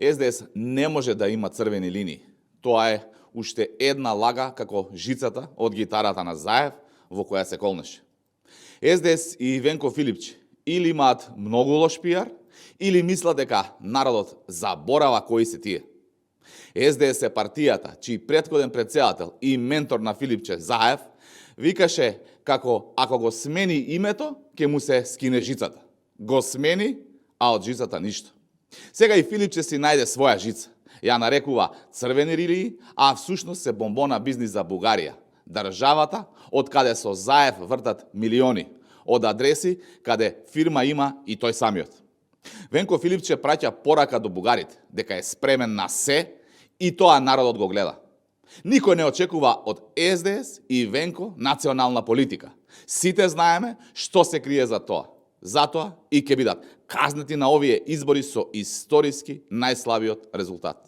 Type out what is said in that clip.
СДС не може да има црвени линии. Тоа е уште една лага како жицата од гитарата на Заев во која се колнеше. СДС и Венко Филипче или имаат многу лош пиар, или мислат дека народот заборава кои се тие. СДС е партијата чиј претходен претседател и ментор на Филипче Заев викаше како ако го смени името, ќе му се скине жицата. Го смени, а од жицата ништо. Сега и Филипче си најде своја жица. Ја нарекува црвени линии, а всушност се бомбона бизнис за Бугарија. Државата од каде со Заев вртат милиони, од адреси каде фирма има и тој самиот. Венко Филипче праќа порака до бугарите, дека е спремен на се и тоа народот го гледа. Никој не очекува од СДС и Венко национална политика. Сите знаеме што се крие за тоа. Затоа и ќе бидат казнети на овие избори со историски најслабиот резултат.